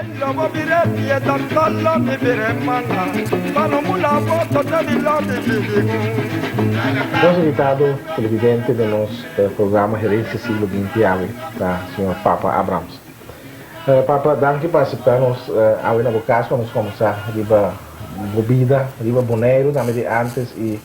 Nos invitado televidente den nos programa Herencia Siglo Binti awe ta señor Papa Abrams. Papa, danki pa acepta nos awe na bo cas pa nos combersa riba bo bida riba Boneiru tambe di antes y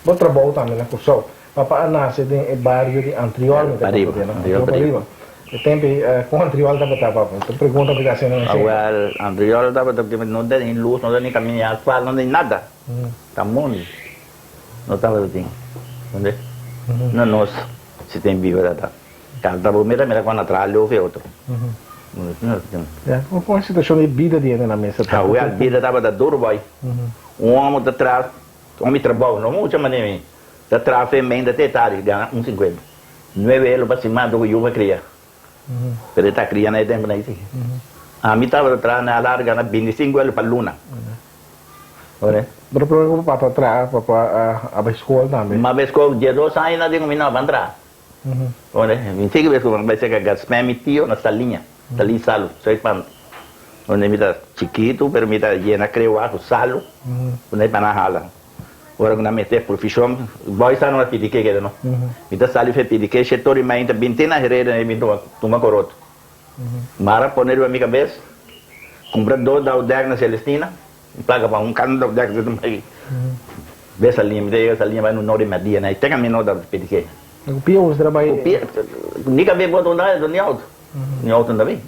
bo trabou tambe na Corsou. Papa a nace den e bario di Antriol, mi ta comprende, no? Antriol pariba. E tempo ei, con Antriol tabata, papa? Ta pregunta mi ta haciendo na esei. Awel, Antriol tabata, no teni luz, no teni caminda di asfalt, no teni nada. Ta mondi no tabata tin, comprende? No nos si tin biba tabata. Tabata bo mira mira cuando a traha leu of e otro. Ya, con e situacion di bida di hende na mesa ta? Awel, bida tabata duro boy. Un homo ta traha, homi trabou, no mucha manera mi. Ta traha fe menda te tardi gana un sinkuenta. Nuebe elo pa siman dor ku yu pa kria. Pero e ta kria na e tempu nan si. Ami tabata traha na alar gana bintisinku elo pa luna. Ora. Pero prome ku papa traha papa a bai skol tambe. Mi a bai skol diesdos aña nan tin ku mi no a ban traha. Ora. Mi sigui bai skol mi bai seka Gaspin mi tio na Saliña, Saliña Salu, Zuidpand. Unda mi ta chikitu pero mi ta yena krewa ku salu ku nan e pa nan hala. Ora ku nan mester profishon, boy sa no a pidi ke keda no. Mi ta sali fe pidi ke shetor di mainta bin te na hereda e bin tuma korot. Mara pone riba mi kabes, kumpra dos dau dèk na Celestina, mi paga pa un kanta dau dèk aki. Be sali, mi ta yega sali bai no di merdia na e te kamino ta pidi ke. Ku pia bo ta bai? Ku pia, mi kabes bo ta unda ni auto, ni auto no ta bin.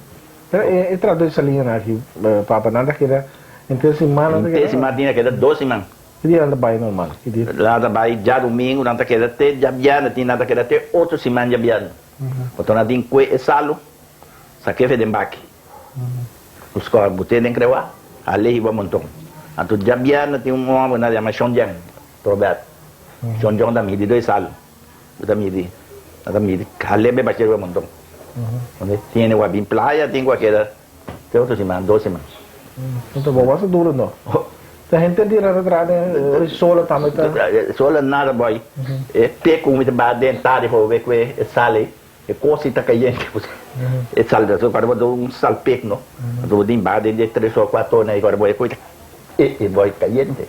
Pero e trabou di saliña aki, papa, nan ta keda henter siman nan ta keda? Henter siman tin a keda dos siman. Ki dia nan ta bai normal? Ki dia? Nan ta bai djadumingu, nan ta keda te djabièrnè, tin nan ta keda te otro siman djabièrnè. Pasobra nan tin kue e salu, sakefe den baki, ku skòr bot'é den krewa, hal'é hiba monton. Anto djabièrnè tin un hòmber nan yama Shon Jen, Robert. Shon Jon ta midi do e salu. Bo ta midi, nan ta midi, hal'é be bash'é riba monton. Tin hende ku a bin playa, tin ku a keda te otro siman, dos siman. Enton bo basta duro no. Ta henter di rata traha den ora sola tambe ta. Sola nada boy. E pe ku mi ta baha den tardi for wek we e sal ei, e kos ei ta kayente. E sal ta so bo un sal pek no. Anto bo tin baha den di tres ora kuater ora ei bo e kos ei ta boy kayente.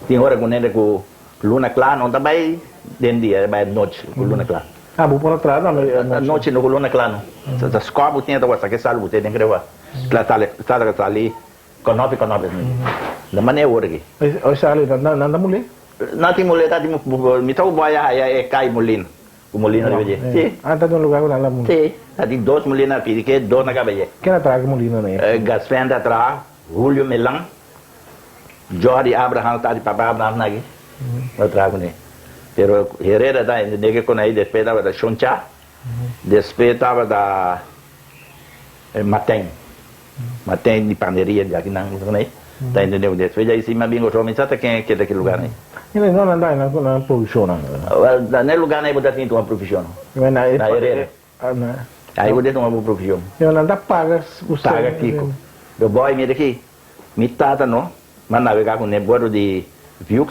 Tin ora ku nende ku Luna kla no ta bai den dia, e bai anochi ku luna kla. Ah, bo por a traha tambe anochi? Anochi no ku luna kla no. Ta skòp bo tin ta wak saka e sal bo te den krewa. Kla sali, sal ta sali kònòpi kònòpi asina. Na manera awor aki. Oi sali, nan ta mulé? Nan tin mulé, ta tin, mi ta ku bo a haya e kai mulina, ku mulina riba dje. Si. Ah, ta tin un lugar ku nan ta mulé? Si, ta tin dos mulina aki, di ke dos na kaba dje. Ken a traha ki mulina nan ei? Gasfen ta traha, Julio Melan. Jordi Abraham ta di papa Abraham na aki no traha kuné pero Herrera ta entendé ke kon ei despues tabata Shoncha despues tabata Martin Martin di panderia di aki nan kon ei ta entendé ku despues djai si mi a bin Kòrsou mi sa ta ken keda ki lugar ei. Mira no nan ta nan profeshon nan. Wèl na e lugar ei bo ta tin tuma profeshon na Herrera ei bo ta tuma bo profeshon. Pero nan ta paga Paga kiko? Pero boy mira aki Mi tata no, m'a navegá ku n'e bordo di Vieux,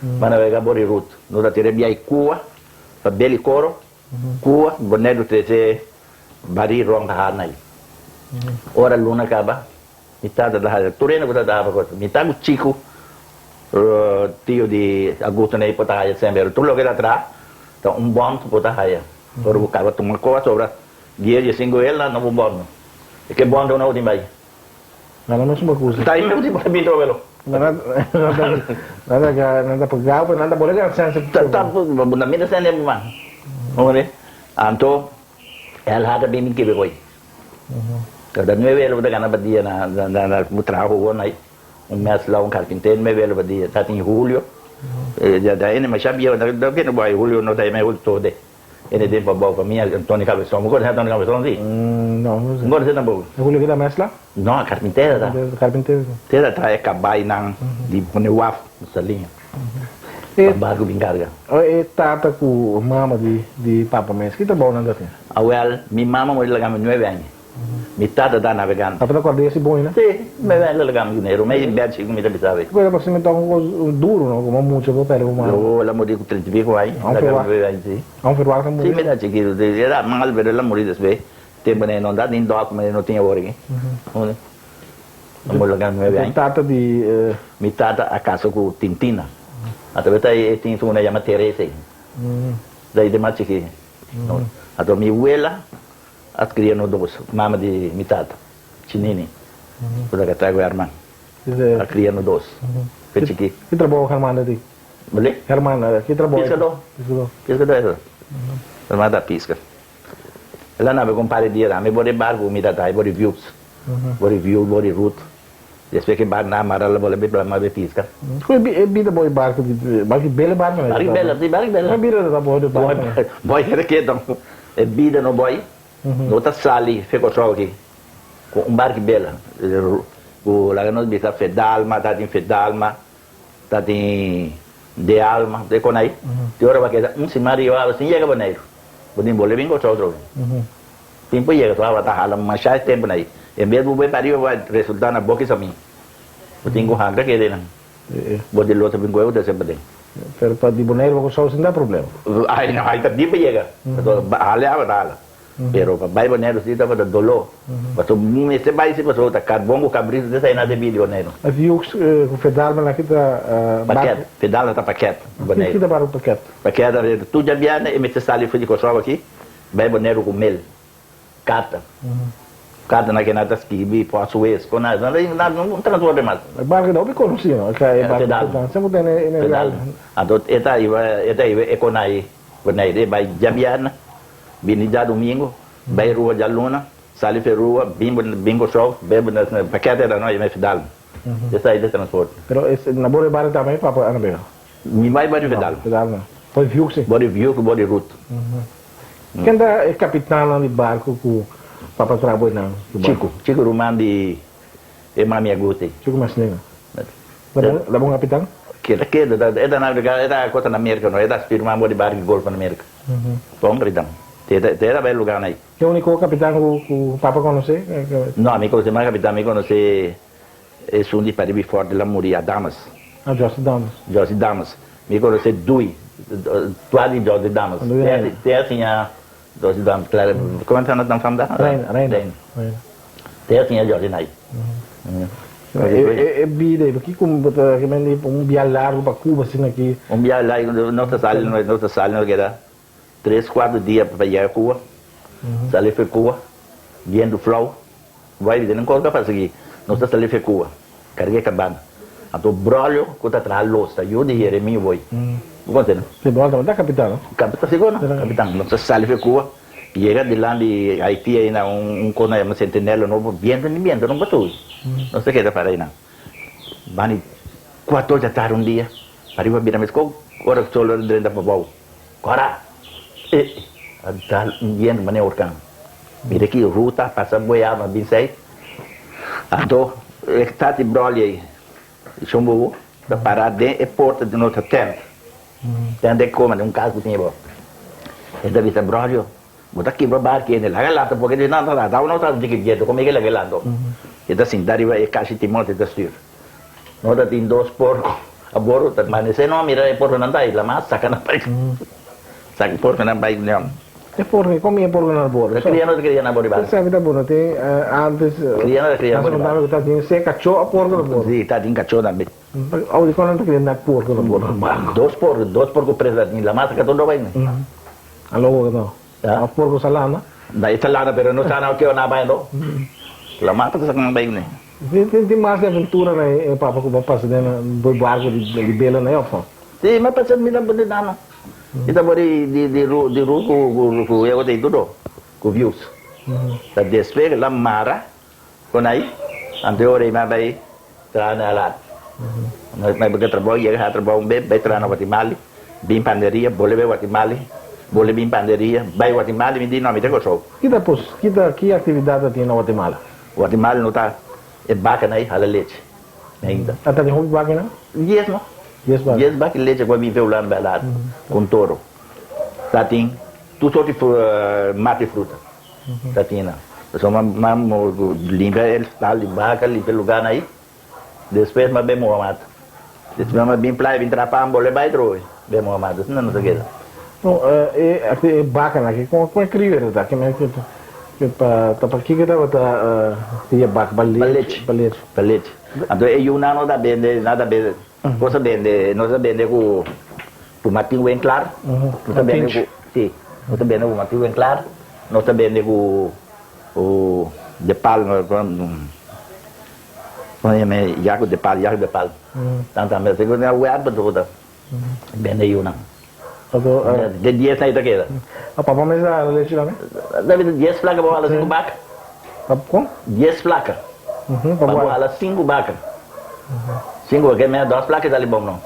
m'a navegá bor di Ruth. Nos a tira biahi Cuba pa beli koro, Cuba, Boneiru trese barí ron pa harna ei. Ora luna kaba, mi tata ta haña tur hende ku ta traha pa kos. Mi ta ku Chiku, tio di Augusto n'ei por ta haña semper, pero tur loke ta traha ta un bònt por ta haña. Ora ku kaba tuma kos sobra dies, diesinku el nan no por bònt no. E ke bònt una tin bai. Nada mes un bakusa. Ta ime ku tin pinto velo. Nada nada nada pagao pero nada bole gana sense. Ta ta na mi ta sende mi man. Ore anto el hata bin mi kibe koi. Ta nueve elo ta gana pa dia na na na traho won ai. Un mes la un carpintero nueve elo pa dia. Ta tin julio. Da ene masha bieu da kende bo ai julio no ta eme julio todo. Ene den pa bou famia Antonio Cabezon. Bo conoce Antonio Cabezon si? No, no sé. Bo conoce tampoco? E Julio kita mezcla? No, carpintero ta. Carpintero. Tera trae cabaynan di pone waf saliña. Pa barco bin carga. E tata cu mama di papa mes, ki trabou nan ta tin? Awel, mi mama muri laga mi nuebe aña. Mi tata ta navegando. Tata ta corda esi bon ina? Si, nuebe aña laga mi cu Rome y Betsy cu mi ta bisa awe. Pero pasobra mi toca un cos duro no, como mucha por perde bo mama. Yo la muri cu 30 y pico aña, laga mi nuebe aña si. Aun verwacht a muri? Si, mi ta chikito, era mal pero el a muri despues. Tempu nan no tabatin dòk manera no tin awor aki. Amor laga nuebe aña. Tata di. Mi tata a kasa ku Tintina. Atraves ta e tin su una yama Teresa ei. Ta e mas chikí. Anto mi wela a kria nos dos, mama di mi tata, Chinini, ku ta kasá ku Herman. A kria nos dos, fe chikí. Ki trabou Herman ta tin? Bale? Herman, ki trabou? Piskadó. Piskadó. Piskadó eso. Herman ta piska. El a nabega un par di dia, ami bo di barku mi ta traha bo di views, bo di view, bo di route. Despues ke barku nan a mara la bo la bai bai piska. Ku e bida bo di barku di barku di bela barku nan? Barku di bela, si barku di bela. Ku e bida ta bo di barku nan? Bo kere keto, e bida no boi, no ta sali fe Kòrsou aki ku un barku di bela. Ku laga nos bisa Fedalma, ta tin Fedalma. Ta tin de alma, de con ai. Te ora bo a keda un siman riba awa sin yega Boneiru. Bo tin bolbe bin gosa otro bes. Tin por yega, awa ta hala masha e temponan ei. En bes bo bai pa riba bo a resulta na boki samin. Bo tin ku hanka keda einan. Bo di losa bin koe bo ta hese paden. Pero pa di Boneiru pa Kòrsou sin ta problema. Ai no, ai ta di pa yega. Pasobra hala e awa ta hala. Pero pa bai Boneiru si tabata doló. Pasobra mi mester bai si pasobra ta karbon ku kabritu ta sai na debi di Boneiru. E viux ku fedalma na kita barku. Paket, fedalma ta paket Boneiru. Kita barku paket? Paket ta tur djabièrnè e mester sali for di Kòrsou aki bai Boneiru ku mel, karta. Karta na kena ta skibi pòswes kon na na un transporte mas. E barku ta hopi konosí no? E barku Fedalma. Semper tene e Fedalma. Anto e ta hiba e ta hiba e kon ai Boneiru e bai djabièrnè. Bini djadumingu, bai rua djaluna, sali fe rua, bin bin Kòrsou, bai bo na pakete era no e mester dal. Esei ta transporte. Pero es na bo rebari tambe papa a nabega? Mi bai bo di Fedal. Fedal no. Bo di Viuk si? Bo di Viuk, bo di Rut. Ken ta e kapitannan di barku ku papa traha bo einan? Chiku. Chiku ruman di e mami Agusti. Chiku Maslina. La bon kapitan? Keda keda, e ta nabega, e ta kota na Merka no, e ta firma bo di barku golfo na Merka. Hombre dan. Te te era bay lugar nai. Ke unico capitan cu cu papa conoce? No, mi conoce mas capitan, mi conoce esun di pariba forte la muri, Adamas. Ah, José Damas. José Damas. Mi conoce Dui, tua di José Damas. Dui Reina. Te a siña José Damas, claro. Como ta nan fam da? Reina, Reina. Reina. Te a siña José nai. E bida ei, kiko bo ta rekomendá pa un biaha largu pa Cuba asina aki? Un biaha largu, nos ta sali, nos ta sali, nos keda tres, kuater dia pa yega Cuba. Sali for Cuba, bientu flou, bai den un kos ka pasa aki. Nos ta sali for Cuba, karga e kabana. Anto Brolio ku ta traha los ta yu di Jeremio Boy. Bo konosé no? Si, Brolio tabata kapitan no? Kapitan, sigur no, kapitan. Nos ta sali for Cuba. Yega dilanti di Haiti ainda un kos nan yama sentinela no por biento ni biento no por subi nos ta keda para einan bani kuater di atardi un dia pariba bira meskos ora sol a drenta pabou kora eh a dal un biento manera orkan mira ki ruta pasa boyaba bin sei anto e tati broli ei shombobo ta para den e porta di nos tent. Tende kome den un kas ku tin bo. E ta bisa, Brolio, bo ta kibra bar kende, laga lanta porque di nan ta lanta, no ta diki biento, kome ke laga lanta. E ta sinta riba e kashi Timoteo ta stuur. No ta tin dos porko a boro, ta manesé no a mira e porkonan ta ai, la mas saka nan bai. Saka e porkonan bai ku. E porko, kome e porkonan a boro? Ta kria no ta kria na boro di bar. Esaki ta bon, tin antes, Kria no ta kria na boro di bar. Ta tin se kachó a porko na boro. Si, ta tin kachó tambe. Awo di konan ta kere na porko na porko barko. Dos porko, dos porko preso la tin la masa ka todo bai ne. Alo wo no. A porko salana. Na e salana pero no sa na ke na bai no. La masa ka sa bai ne. Tin tin tin mas aventura na e papa ku bo pasa den bo barko di di bela na e of no? Si mi pasa mi ta di nana. Mi ta di di di ru di ru ku ku ku e ota tudo ku views. Ta despues la mara Con ai, anto e ora ei mi a bai traha na Alat. Mi bai buska trabou, yega haña trabou un bes, bai traha na Guatimali, bin panderia, bolbe bai Guatimali, bolbe bin panderia, bai Guatimali, mi di no, mi ta Kòrsou. Ki ta pos, ki ta, ki aktividat ta tin na Guatemala? Guatimali no ta e bakanan ei hala lechi ainda. A ta tin hopi bakanan? Dies no. Dies baka. Dies baka lechi ku a bin fe Hulanda bai Alat, ku un toro. Ta tin tur sorti mata i fruta. Ta tin nan. Pasobra m'a limpia e stal di baka, limpia e lugarnan ei. Despues m'a bin muha mata. Despues m'a bin playa, bin traha pan, bole bai trobe. Bin muha mata. Asina nos a keda. No, e bakanan aki, kon e krio e ta? Pa ta pakiko tabata pia bak pa lechi? Pa lechi. Pa lechi. Anto e yunan no ta bende, nan ta bende, nos ta bende, nos ta bende ku ku Martin Winklar, nos ta bende ku, si, nos ta bende ku Martin Winklar, nos ta bende ku ku De Palma, kon yama e, Jaco De Palma, Jaco De Palma. Nan tambe, segun nan wèr pa tur ta bende yunan. De dies nan ta keda. A papa mes a hala lechi tambe? Ta bisa dies plaka pa bo hala sinku baka. Kon? Dies plaka pa bo hala sinku baka. Sinku baka mea dos plaka e sali bon no.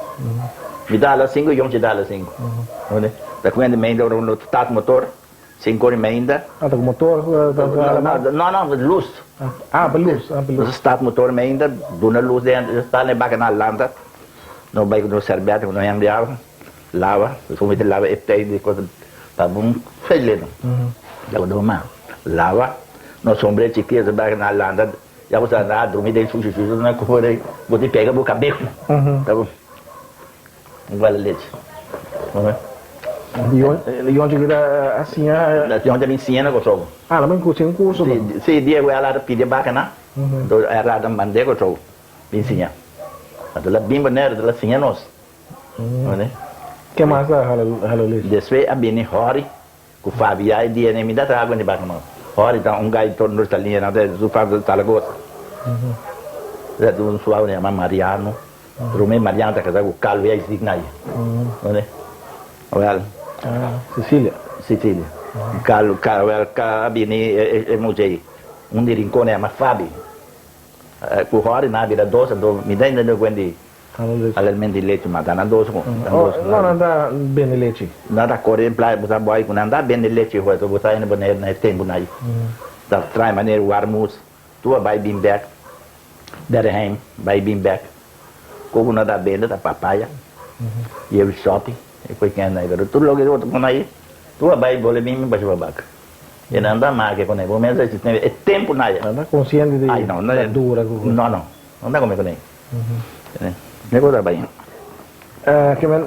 Mi ta hala sinku yonchi ta hala sinku. Ta kuende meinta ora no start motor. Sinku ora i meinta. Ah, ta ku motor ta hala baka? No, no, lus. Ah, pa lus, ah, pa lus. Nos start motor meinta, duna lus den, sta na e baka nan lanta. No bai ku nos serbeta ku nos hember di awa. Lava, despues mi ta lava e pei di cosa pa bon feliz. Ya bo doma lava, no sombre chikito ta bai na landa, ya bo sa na drumi den sushi sushi na kore, bo tin pega bo kabel. Ta bo igual lechi. Yon chikito a siña? Yon ta bin siña na Kosovo. Ah, la bin sin curso? Si, Diego a la pidi baka na, a la mande Kosovo bin siña. Anto la bin Bonaire, la siña nos. Ke mas a hala lechi? Despues a bini Hori ku Fabi ya e dia mi ta traha ku baka mas. Hori ta un gai torno ta liña nan ta su Fabi ta Zaragoza. Ta un suave yama Mariano. Rome Mariano ta kasa ku Calvo ya isik nai. Well. Cecilia. Cecilia. Calvo well a bini e mucha ei. Un di Rincon yama Fabi. Ku Hori nan a bira dos anto mi ta intende ku di Alelmente di lechi mata nan dos ku nan dos. No nan ta bende lechi. Nan ta kore den playa bo sa boy ku nan ta bende lechi hoy so bo sa hende Bonaire na e tempu nan ayi ta trae manera warmoes tur a bai bin bek Bergheim bai bin bek ku ku nan ta bende ta papaya yewi sopi e koe kende ayi pero tur loke bo ta pone ayi tur a bai bole bin basha pa baka e nan ta make ku nan bo mester e tempu nan ayi. Nan ta konsiente di la dura ku. No no nan ta kome ku nan. Mi por ta bai. Ke men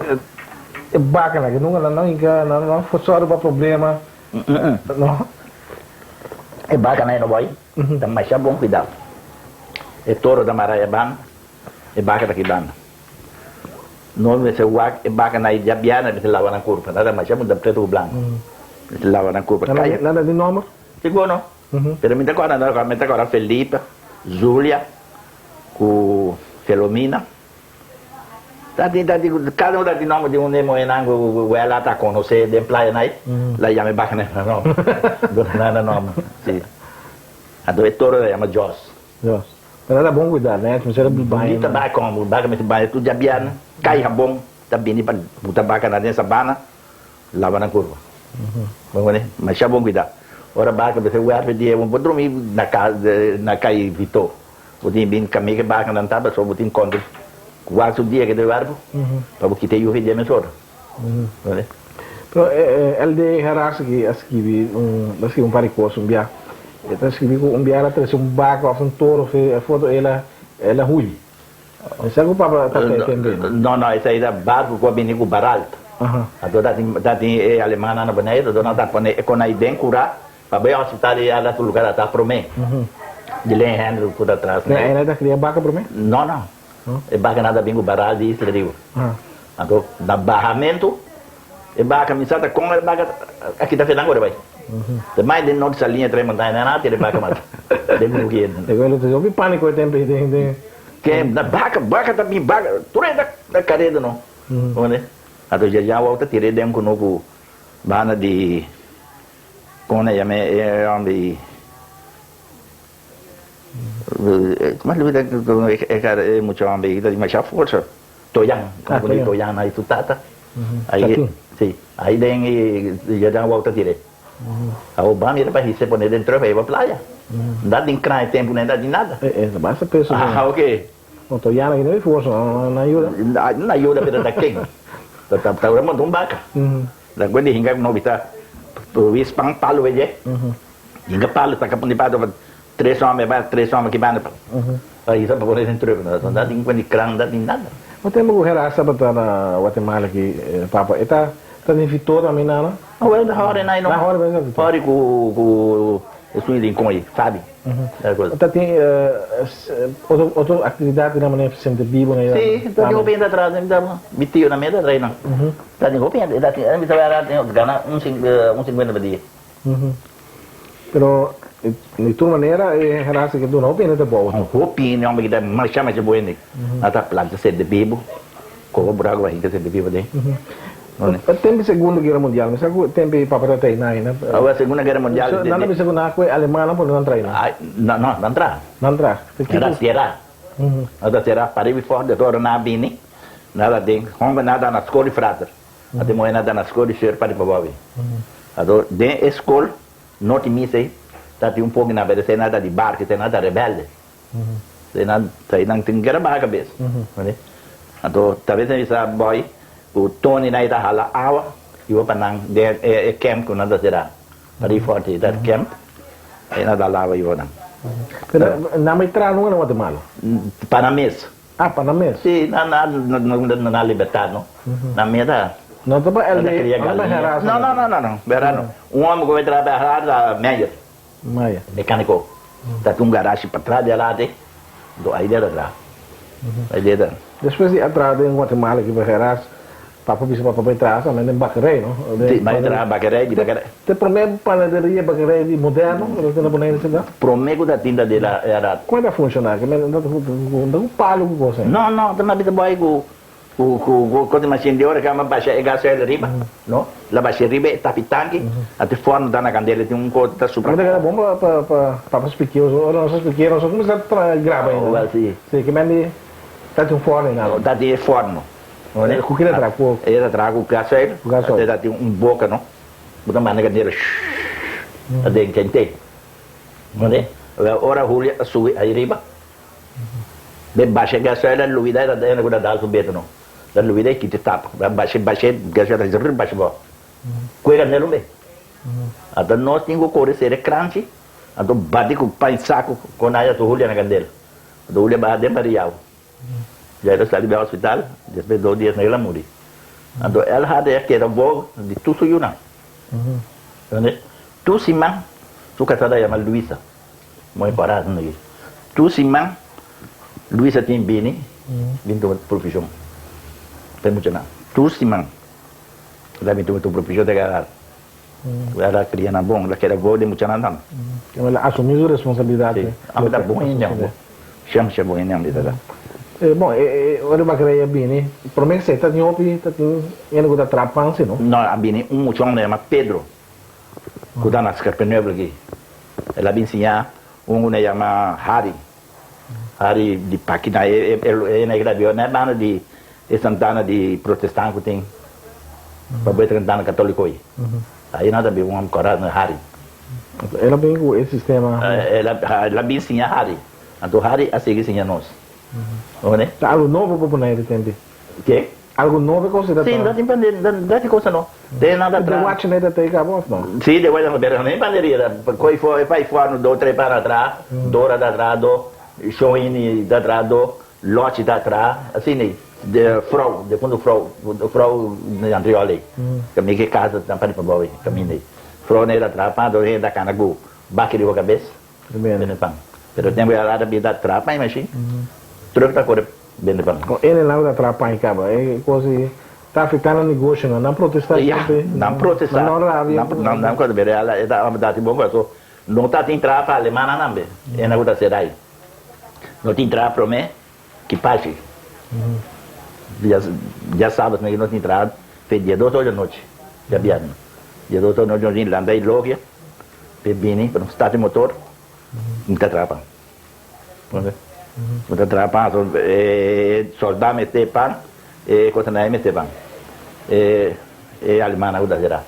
e bakanan ke nunka nan no hinka nan no sòru pa problema no. E bakanan e no bai ta masha bon kuidau. E toro ta mara e banda e baka ta ki banda. No mester wak e bakanan ei djabièrnè mester laba nan kurpa nan ta masha bunita pretu ku blanku mester laba nan kurpa. Nan ta di nòmber? Sigur no. Pero mi ta kòrda mi ta kòrda Felipe, Zulia. Ku Felomina. Ta tin ta tin kada un ta tin nomber di un di e muhernan ku wela ta konosé den playa nai, la yama e baka na nan nomber. Duna nan nan nomber, si. Anto e toro ta yama Jos. Jos. Pero ta bon kuidá, nè? Mester a baña. Bunita baka komo, baka mester baña tur djabièrnè, kai habon ta bini pa buta baka nan den sabana. Laba nan kurpa. Bo wene? Masha bon kuida. Ora baka mester wèrp di e bo por drumi na ka na kai Vito. Bo tin bin kami ke baka nan ta pasobra bo tin kontra wak su dia ke ta wèrp pa bo kita e yufi di e mesora. Bo wene? Pero LD Gerards aki a skibi un a skibi un par di kos un bia. E ta skibi ku un bia el a trese un baka òf un toro fe e foto el a el a hui. Esei ku papa ta tende? No, no, esei ta barku ku a bini ku Baralt. Anto ta tin ta tin e alemannan na Boneiru, anto nan ta pone e konai den kurá pa bai hospital i ala tur lugar ata promé. Di Len Hendrik ku ta tras. Nan ei ta kria baka promé? No, no. E bakanan ta bin ku Baralt di Isla Riba. Anto na bahamentu e baka mi sa ta kon e baka a kita fe nan ora bai. Te mai den norte saliña trae montaña nan a tira e baka mata den buki. E welo ta hopi pániko e tempu ei den den. Ke na baka baka ta bin baka tur e ta kareda no. Comprende? Anto ya wou ta tira e den ku no ku banda di kon a yama e homber ei. Kuma e mucha homber ei ta di masha forsa. Toyan, como ku di Toyan ahí su tata. Ahí, sí, ahí den y ya dan wou ta tir'é. Awor ban mira pa hise pone den truck pa hiba playa. Nda tin kran e tempu nda tin nada. E ta basta peso. Ah, ok. No, Toyan aki no hay forsa, no no ayuda. No ayuda pero ta ken. Ta ta ta ora monta un baka. Ta kue di hinka no bisa wis pan palo weye. Hinka palo saka pon di pato tres homber ba tres homber ki banda pa hisa pa pone den truck. No ta tin kue di kran nda tin nada. No tempo ku Gerard tabata na Guatemala aki papa e ta ta den Vitor tambe nana? Awel ta hori nai no. Na hori bes na Vitor. Hori ku ku. Esun Rincon ei, Fabi. Ta tin otro otro actividad di nan manera sinti bibo na Sí, ta tin hopi hende atras, mi tio nan meta trae nan. Ta tin hopi hende, ta tin, mi tabata gana un un cincuenta pa dia. Pero di tur manera e herancia ke duna hopi hende ta bou. Hopi hende homber ki ta masha masha bo hende. Nan ta planta sende bibo, koba buraku pa hinka sende bibo den. E tempo di Segunda Guera Mundial, mi sa ku e tempo ei papa ta traina ainda. Awa Segunda Guera Mundial. Nan ta bisa ku nan ku e alemannan por nan traina. No, no, nan traha. Nan traha. Nan ta sera. Nan ta sera pariba i for, despues ora nan a bini, nan ta den homber nan ta na skol di frater. Nan ta muher nan ta na skol di seur pariba bobi. Anto den e skol no tin misa ei, ta tin un poco nan pero esei nan ta di barco, esei nan ta rebelde. Esei nan esei nan tin kere baha kabes. Anto ta bes nan bisa boy ku Tony nan ta hala awa i bo pa nan den e camp ku nan ta sera pari forte ta camp ei nan ta hala awa i bo nan. Pero nan bai traha nunca na Guatemala? Pa nan mes. Ah, pa nan mes? Si, nan nan nan libertad no. Nan mes ta. No ta pa LD, no ta pa Gerard. No, no, no, no, no, Gerard no. Un homber ku bai traha pa Gerard ta Meyer. Maya. Mecanico. Ta tin un garashi patras di alate, do ahí debe traha. Ahí debe. Despues di a traha den Guatemala aki pa Geras, papa bisa papa bai traha tambe den bakerij, no? Si, bai traha bakerij, di bakerij. Te prome panaderia, bakerij di moderno ku ta tin na Bonaire si ta? Prome ku ta tin ta di la era. Kon ta funciona? Ke men ta ku palo ku kos ei? No, no, ta mabita bo ahí ku Ku ku ku di machine di ora kama basha e gasoil riba, no? La basha riba e tapi tanki, ate forno ta na kandela tin un kos ta supra. Tabata keda bon pa pa pa papa spikia oso, ora nos a spikia nos a kuminsá tra graba ainda. Wel si. Si, ke men di ta tin un forno ainda. Ta tin e forno. Ku kila traha ku? E ta traha ku gasoil, Ku gasoil. ate ta tin un boka no, bo ta manda kandela shhh, aden kente. Wel ora Julia a subi ahi riba. Be basha gasoil a lubida e ta hende ku ta dal su beto no. Ta lubida e kita tap. Ba basha basha gasoil ta zrr basha bo. Kue kandela un be. Anto nos tin ku kore sera e kranchi anto bati ku pañ saku kon haya su Julia na kandela. Anto Julia baha den pariau. Ya el a sali bai hospital despues dos dies el a muri. Anto el hada a keda bo di tur su yunan. Tur siman su kasada yama Luisa. Mooi pará ta aki. Tur siman Luisa tin bini bin tuma provision pa e muchanan. Tur siman el a bin tuma provision ta agará. El a cria nan bon, el a keda bon den muchanan tambe. El a asumi su responsabilidad. Si, ami ta bon hende amo. Shemp shemp bon hende ami ta ta. Bon, ora bo a kere a bini, prome esei ta tin hopi, ta tin hende ku ta traha pan si no? No, a bini un muchon ku yama Pedro. Ku ta na Scherpenheuvel aki. El a bin siña un ku nan yama Harry. Harry di Pakina. E e na biba na e banda di e santana di protestant ku tin pa bo e santana katoliko ei. Ahí nan ta biba un hòmber kòrá na Harry. El a bin ku e sistema. El a bin siña Harry. Anto Harry a sigui siña nos. Ta algu nobo pa pone di tempi? Ke? Algu nobo e cosa ta? Sí, no tin pande, no tin cosa no. De nada tra. De watch ne ta take up of no? Sí, de watch no, pero no panderia. Koi fo, pai fo no do tre para atrás, Dora ta atrás do, Shoini ta atrás do, Lochi ta atrás, asina ei. De vrouw, de fundo vrouw, vrouw na Antriol ei. Kaminda ke casa ta pari pa bou ei, kaminda ei. Vrouw ne ta atrás pan, do hende ta kana ku baki riba kabes. Bende pan. Pero tempo ya lata bida tra pan mashin. Truck ta kore bende pan. Con ene nan ta tra pan caba. E cos e ta afecta nan negocio nan. Nan protesta Ya, nan protesta. Nan no rabia. Nan nan cosa bere ala e ta dati bon paso no ta tin tra pa alemana nan be. E nan cu ta sera ai. No tin tra prome ki pashi. Dia dia sabado no tin tra fe dia dos ora nochi. Dia biernes. Dia dos ora nochi no tin lanta y logia. P'e bini pa nos start e motor, mi ta traha pan. Mi ta traha pan, so e solda mester pan, e kosanan ei mester pan. E e alemannan ku ta sera.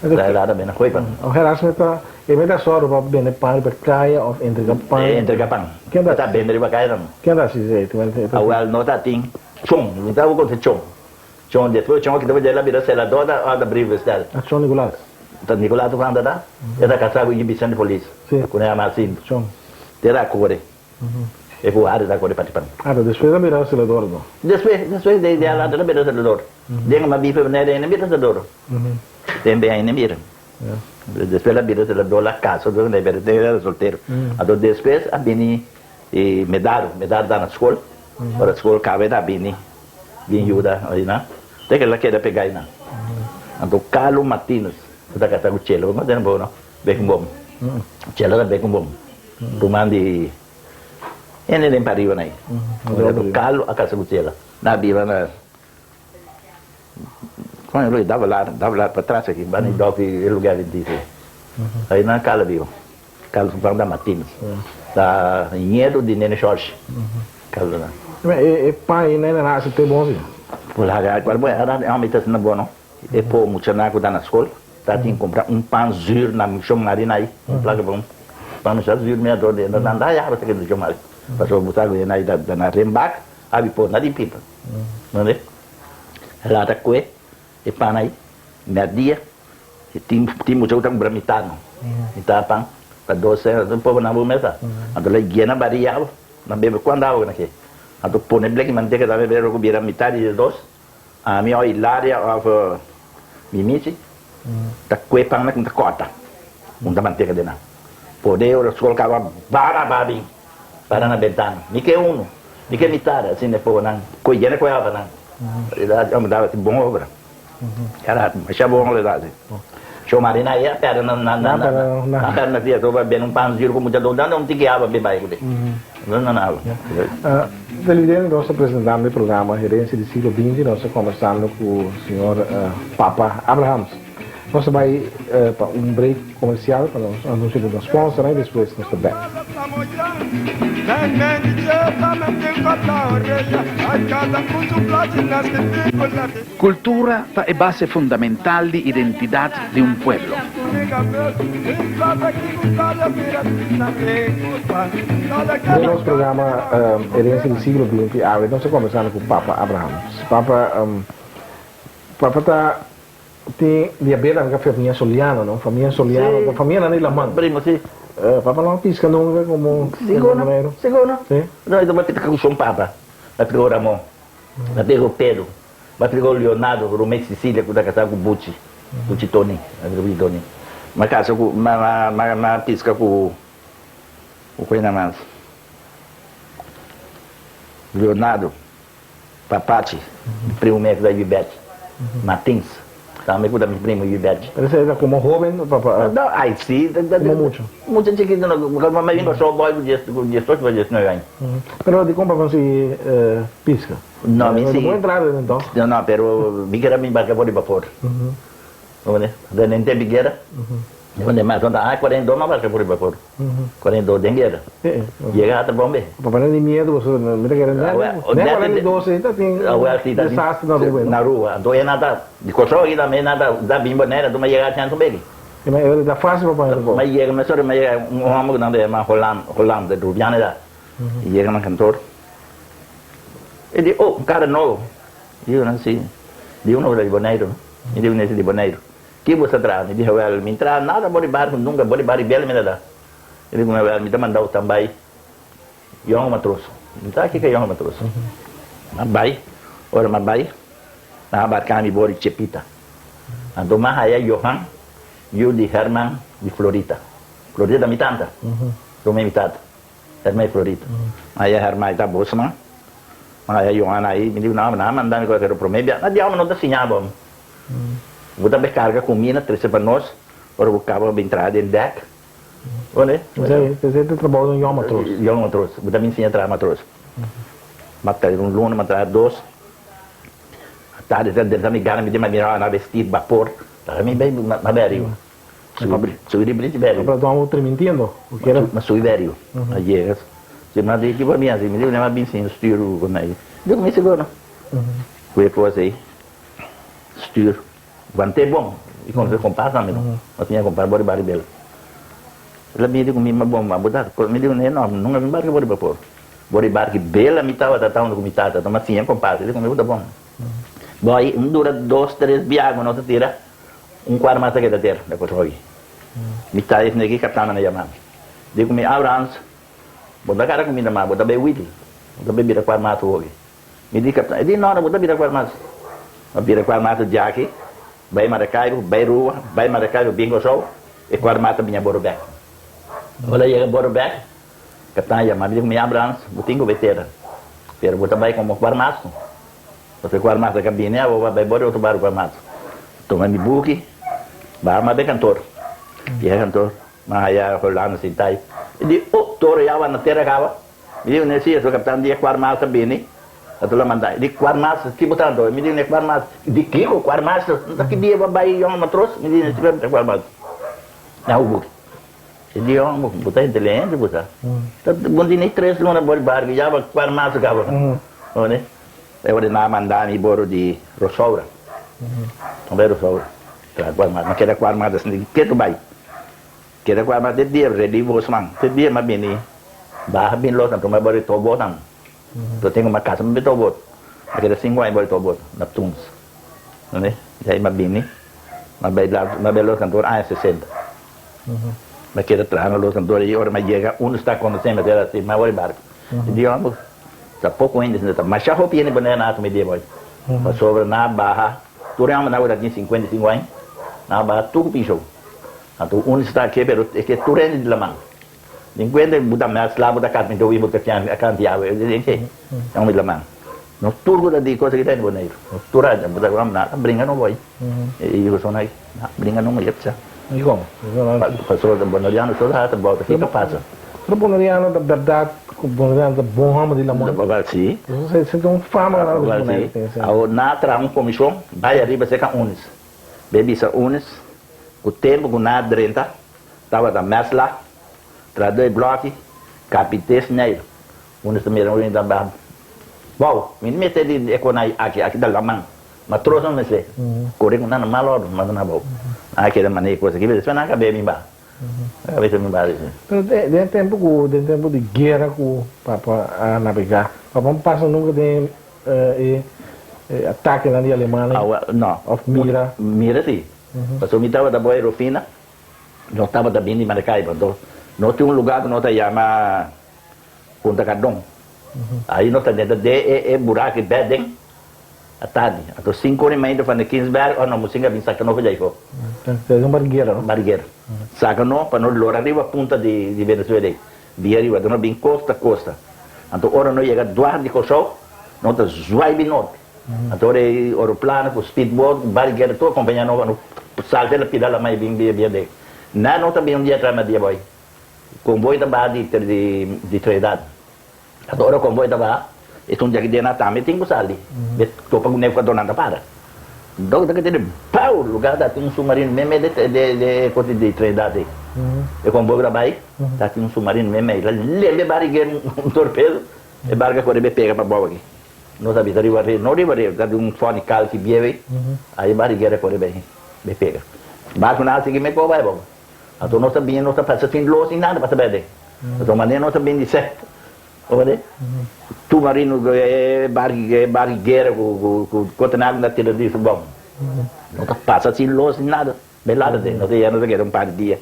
Ta sera tambe na koi pan. Oke, mi ta e mi ta sòru pa bende pan riba kaya òf entrega pan? E entrega pan. Ken ta bende riba kaya tambe. Ken ta hasi esei? Awèl no ta tin chon, mi ta konose chon. Chon despues chon kita dje la bira selador ta ora ta brievenbestel. A chon Nicolas. Ta Nicolas tu kanta ta? E ta kasa ku Vicente Polis. Si. Ku nan yama Jacinto. Chon. Te ta kore. E ku Harry ta kore pati pan. Ah ta despues a bira selador no? Despues despues de de a ta bira selador. Den ma bife ne den bira selador. Den be ain bira. Despues el a bira selador la casa pero era soltero. Anto despues a bini e Medardo, Medardo ta na skol, ora skol kaba e ta bini bin yuda ayina, te ke el a keda pega ayina. Anto Carlo Martinus ku ta kasa ku Chelo, bo konoce bo no? Bekenboom. Chelo ta Bekenboom, ruman di hende den pariba na ei. Anto Carlo a kasa ku Chela, nan a biba na. Con e Davelaar, Davelaar patras aki, banda di dòk e lugar di dice. Ahí nan Carlo biba. Carlo su banda Martinez. Ta nieto di Nene George. Carlo nan. Ma e e pan ei nan a haci te bon si? Por laga cual bo era e homber ta asina bon no. E por muchanan cu ta na scol ta tin cumpra un pan zuur na Shon Mari na ahí. Un placa bon. Pan no sa zuur mi a dor nan da ya ta keda Shon Mari. Pasobra bo sa cu e ta na rembak abi por na di pipa. Mande? Lata kue e pan ai merdia e tin tin mucha ku ta kumpra mitá no mitá pan pa dos sèn un poko nan bo mesa anto la yena bari awa nan bebe kuantu awa ku nan ke anto pone bleki manteka tambe bebe ku bira mitá di e dos ami òf Hilaria òf Mimichi ta kue pan nan ku ta kòrta hunta manteka den nan pone ora skol kaba bara babi. Para na bentana. Mi ke unu. Mi ke mitad, asina e pobonan ku yena ku e obranan. Realidad, hombre, daba si bon obra. Era masha bon obra daba si. Sho Marina ahí a perde na na na na a perde na tia soba bebe un pan zuur ku mucha dor dando un tiki awa bebe bai kuné. No no no. Televidente, nos ta presentando e programa Herencia di Siglo Binti. Nos ta conversando cu señor Papa Abrahams. Nos ta bai pa un break comercial pa nos anuncia di nos sponsor y despues nos ta bek. Cultura ta e base fundamental di identidad di un pueblo. Den nos programa Herencia di Siglo Binti awe nos ta conversando cu Papa Abraham. Papa, Papa ta Tin diabeta nan ka famia Soliano no, famia Soliano ta famia nan di laman. Primo si. Papa no a pisca nunca como Sigur no, sigur no. Si. No, e ta pisca cu son papa, a pisca cu Ramon, a pisca cu Pedro, a pisca cu Leonardo, Romeo Sicilia cu ta casa cu Buchi, Buchi Tony, a pisca cu Buchi Tony. Ma casa cu, ma ma ma pisca cu, cu cu nan mas? Leonardo. Papachi, mi primo mi ku ta Yubert Martins, tambe ku ta mi primo Yubert. Pero esei ta komo hoben papa? No, ai si. Komo mucha? Mucha chikitu no, mi a bin kòrsou boy ku diesocho pa diesnuebe aña. Pero dikon papa no sigui piska? No, mi sigui. No por entra aden enton? No, no, pero mi keda mi barka for di bapor. Den tempi guera. Donde mas donde hay 42 mas barca por vapor. 42 den guera. Llega hasta Bombay. Papá no di miedo, boso no mira que era ne 42 ei ta tin desastre na Aruba. Na Aruba. Anto e nada di Kòrsou aki tambe nada da bin Bonaire anto mi a yega achi anto beki. E ta fácil pa pone Mi a yega mesora mi a yega un homber ku nan ta yama Holand Holand Rubiano e ta. E yega na kantor e di oh un kara nobo. Mi di si di uno di Bonaire no. Mi di uno di Bonaire. Ki bo sa traha? Mi di, Wèl, mi traha nada bo di barku nunka, bo di bari bel mi ta da. E di ku mi, Wèl, mi ta mandau tambai yongu matroso. Mi sa kiko yongu matroso. M'a bai, ora m'a bai, nan a barka mi bo di Chepita. Anto m'a haya Johan, yu di Herman di Florita. Florita ta mi tanta, prome mi tata, Herman di Florita. M'a haya Herman, e ta bosman. M'a haya Johan ahi, mi di ku nan, nan a manda mi ku pero prome bia, nan di, Amo no ta siña bo. Bo ta bay carga comida trece pa nos ora bo caba bin traha den dek. Bo ne? Esey ta trabao di un yong matros. Yong matros. Bo ta bin siña traha matros. Ma traha un luna, ma traha dos. Tardi ta drenta mi gana mi di ma mira na vestir bapor. Ta mi bay ma bay ariba. Subi di bridge bay ariba. Pero bo trimintiendo. Ma subi bay ariba. Ma yega. Ma di kico mi haci? Mi di ma bin siña stuur cu mi. Dico mi seguro. Cu e cos ey. Stuur. Want'é bon. I konosé kompas tambe no. Nos siña kompas bo riba ribel. El a bini ku mi ma bon ma bo ta mi di kuné no nunka mi barki bo riba por. Bo riba barki bela mi tabata ta unda ku mi tata mi a siña kompas. El di ku mi bo ta bon. Bo ai un dura dos tres biaha ku nos a tira un kuar mas a keda tera da kos hoy. Mi ta esne ki kaptan a yama mi. Di ku mi Abrahams bo ta kara kuminda mas bo ta bai wiki bo ta bai bira kuar mas hoy. Mi di kaptan, e di no, no bo ta bira kual mas. Mi a bira kual mas djaki. Bai Maracaibo, bai Rua, bai Maracaibo, bin Kòrsou, e ku armada ta biña boro bèk. Ora yega boro bèk, kaptan a yama mi, di ku mi, Abrahams, bo tin ku bai tera, pero bo ta bai komo ku armastu. Pasobra ku armasta ka bini, abo bo a bai boro di otro barku ku armastu. Tuma mi buki, baha mi a bai kantor. Yega kantor, mi a haya Holanda sinta ai. E di, Oh, toro yawa na tera kaba? Mi di, Ne si, eso kaptan di e ku armasta bini. Anto lo manda, di cuar mas ki bo ta anto? Mi di, ne cuar mas. Di kiko cuar mas? Nta ki dia bo a bai yong matros? Mi di, ne si ta cuar mas. Na hu buki. E di, yong, bo ta inteligente bo sa. Ta bo di ni tres luna bo di barco ya ba cuar mas caba. Oye, e ora nan a manda mi boro di Rosaura. Nan bai Rosaura traha cuar mas. Ma keda cuar mas asina ketu bai. Keda cuar mas te dia redi bosman. Te dia mi a bini baha bin los anto mi a bori tobonan. Lo tengo ma casa mi beta bot. A keda cinco aña bota bot na Tuns. Entende? Y ahí m'a bini, m'a bay la, m'a bay los kantoor aña 60. M'a keda traha na los kantoor y ora m'a yega uno sta conoce mi, a si m'a wori barco. Y di homber, ta poco hende sinta ta. Masha hopi hende pone na mi dia boy. Pasobra nan a baha, tur e homber nan a tin 55 aña, nan a baha tur cu pinshow. Anto uno sta aki pero e ke tur hende di laman. Tin kuenta ku bo ta mèsla, bo ta karpinto wi, bo ta kanti awe, e ke nan mi laman. Nos tur ku ta di kos aki ta den Boneiru. Nos tur a bo ta na ta bringa no boy. E yu son aki na bringa no moy psa. Dikon? Pasobra boneriano so ta bouta kiko pasa. Pero boneriano ta bèrdat ku boneriano ta bon hòmber di laman? Si. Se tin un fama ku Boneiru tin. Si. Awor nan a traha un komishon bai ariba serka Unis. Bai bisa Unis ku tempu ku nan a drenta Tabata mèsla, traha e blòki, kapité snèir. Unda ta mira un ta baha. Bou, mi no mester di e konai aki, aki ta laman. Ma tros no mester. Kore ku nan na mal òrdu, manda nan bou. Nan a keda manera e kos aki, despues nan a kab'é mi baha. Nan a kab'é mi baha despues. Pero den e tempu ku, den tempu di guera ku papa a nabegá, papa no pasa nunka den e atakenan di alemanan? No. Òf mira? Mira si. Pasobra mi tabata bou e Rufina. Nos tabata bin di Maracaibo, anto nos tin un lugar ku nos ta yama Punta Cardon. Ahi nos ta drenta den e buraki bèt den atardi. Anto sinku ora i meinta van de Kinsberg, oh no, musinga bin saka nos for djai afó. Ta un barguera, no? Barguera. Saka nos pa nos lora riba punta di Venezuela ei. Bia riba, anto nos bin kosta kosta. Anto ora nos yega duar di Kòrsou, nos ta zwai bin norte. Anto ora e oroplano ku speedboat ku barguera tur akompañá nos pa nos salta la pida lamai bin bia bia dek. Na nos ta bin un dia atrás na dia boy. Konvoi ta baha di di Trinidad. Anto ora konvoi ta baha esun dia ki dia nan tambe tin ku sali. Be topa ku Nebuchadonor ta para. Dok ta keda bau lugar ta tin un submarino meme de de kote di Trinidad ei. E konvoi ku ta bai ta tin un submarino meme. La lembe bariguer un torpedo e barka kore be pega pa bou aki. Nos a bisa riba rei, no riba rei, ta di un fòni kalki bieu ei, ai bariguera kore bai bai pega. Barku nan a sigui mekó bai abou. Anto nos ta bini, nos ta pasa sin los ni nada pasa bai aden. Pasobra manera nos ta bini di sèt, bo wak tur marino ku e bariguera ku ku kotenaku ta tira di su bou. No ta pasa sin los ni nada. Bai lada den, nos ta yega, nos ta keda un par di dia.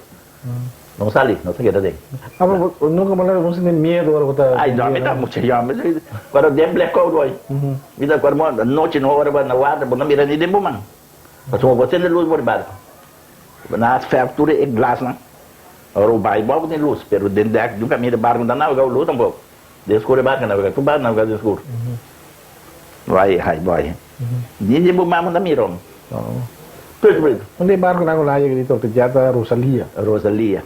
No sali, nos ta keda den. Ah, pero bo nunca bo no sinti miedo ora bo ta. Ay, no, mi ta mucha yòn. Mi ta cuando den blackout hoy. Mi ta cuando anochi no ora bo na warda, bo no mira ni den bo man. Pasobra bo sende lus bo di barco. Nan a verf tur e glasnan. Ora bo bai bo tin lus, pero den dek nunca mira barco no ta nabega ku lus tampoco. Den skur e barco nabega, tur barco nabega den skur. Bai, ai, bai. Ni den bo man bo ta mira. Pretu, pretu. Un di e barconan cu nan a yega di torpedea ta Rosalia. Rosalia.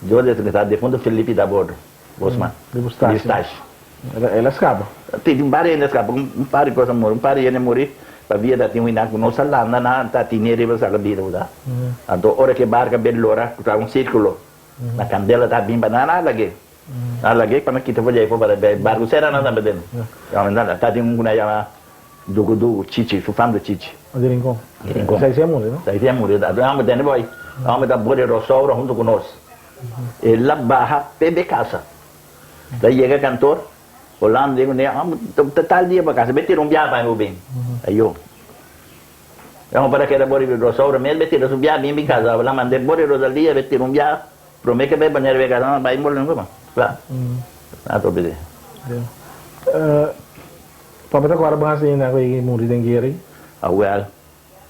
Yo desde cu ta defunto Felipe ta bordo. Bosman. Di Bustashi. Di Bustashi. El a scapa. Tin un par di hende a scapa. Un par di cos a muri. Un par di hende a muri pabia ta tin un hende cu no sa landa nan ta tine riba sa la bida bo sa. Anto ora cu e barco a bira lora cu ta un circulo. Na candela ta bin pa nan a lag'e. Nan a lag'e pa nan kita for di ayfo para barco sera nan tambe den. Ta tin un cu nan yama Dugu Dugu, Chichi, su fam ta Chichi. Di Rincon. Di Rincon. Esei si a muri, no? Esei si a muri. Anto e homber tende boy. E homber ta bori Rosaura hunto cu nos. El a baha p'e casa. Ta yega kantoor, Holanda di cune, ta tal dia pa casa, be tira un biaha pa mi bo bin. Ayo. E homber a keda bori Rosaura mes, be tira su biaha bin bin casa. La mande bori Rosalia, be tira un biaha, prome ke bay Bonaire be casa, no bay boli nunca mas. Kla. A tope di. Papa ta kora bo hasi na ku e muri den guera ei? Awel.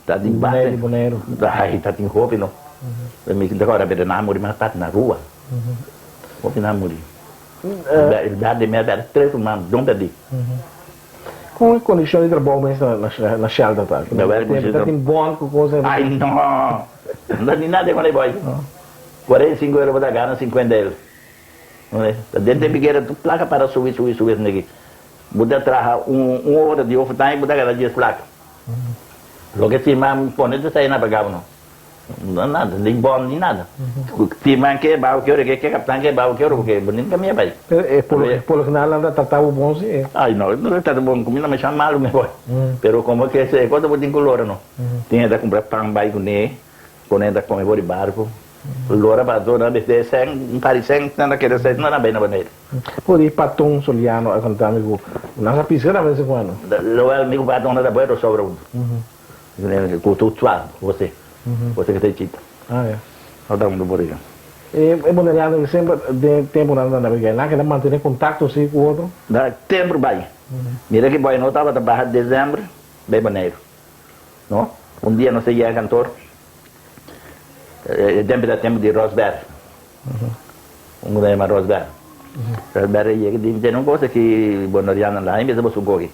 Ta di base. Di Boneiru. Ai, ta tin hopi no. Mi ta kòrda bira nan a muri mas parti na rua. Hopi nan a muri. El berde mi a berde tres ruman, don pèrdí. Kon e kondishon di trabou mes na shelter ta? Ta tin bond ku kos? Ai no! No ta tin nada kon e boy. 45 euro bo ta gana 50 euro. Ta den tempu ki era tur plaka para subi subi subi esaki aki. Bo ta traha un ora di overtime bo ta gana dies plaka. Loke firma pone ta sai na pagabo no. No nada, ni bon ni nada. Firma ke bao ke ora ke ke captan ke bao ke ora ke bo nin camia bai. Pero e por por lo general nan ta trata bo bon si. Ay no, no ta trata bon, cuminda masha malo mi boy. Pero como ke se cosa bo tin cu lora no. Tin ta cumpra pan bai cune, cune ta come for di barco. Lora pa zona desde sen, un par di sen nan ta keda sen nan a bai na Boneiru. Por di Paton Soliano a conta mi cu nan sa pisca tambe de vez en cuando. Lo mi cu Paton ta bueno sobra un. Cu tu tua você. Você que ta chita. Ah ya. No ta un por ejemplo. E boneriano ki semper den tempo nan ta nabega nan keda mantene contacto si cu otro? Da tempo bai. Mira ki boy no tabata baha december bai Boneiru. No? Un dia nos a yega kantoor. E tempo ta tempo di Rosberg. Un ku ta yama Rosberg. Rosberg a yega di tene un cosa ki boneriano la a bisa boso gogi.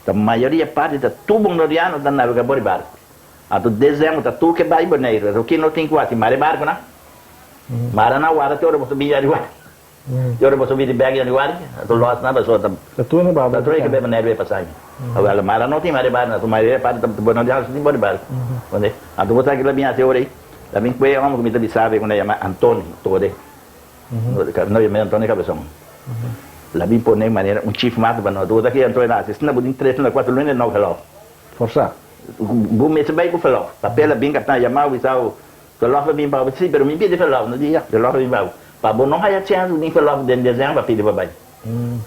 Ta mayoria parti ta tur boneriano ta nabega por e barco. Anto dezembro ta tur ke bai Boneiru. Anto ki no tin ku hasi? Mara e barconan. Mara nan wara te ora boso bin ariba. Te ora boso bini bek ariba, anto los nan pasobra ta Ta tur na barco. Ta tur e ke bai Boneiru e pasa aña. Awel mara no tin mara e barco, anto mayoria parti ta boneriano si tin por e barco. Comprende? Anto bo sa kila bin hasi ora ei? Ta bin kue e homber ku mi ta bisa ku nan yama Antonio Tore. No yama Antonio Cabezon. La bin pone manera un chief master pa nos. Anto bo sa ki Antonio a hasi? Asina bo tin tres luna kuater luna e no geloof. Forsa. Bo mester bai ku verlof. Papel a bin kaptan a yama bo bisa bo, verlof a bin pa bo. Si, pero mi pidi verlof. No di ya, verlof a bin pa bo. Pa bo no haya chèns di bin verlof den desèmber pa pidi pa bai.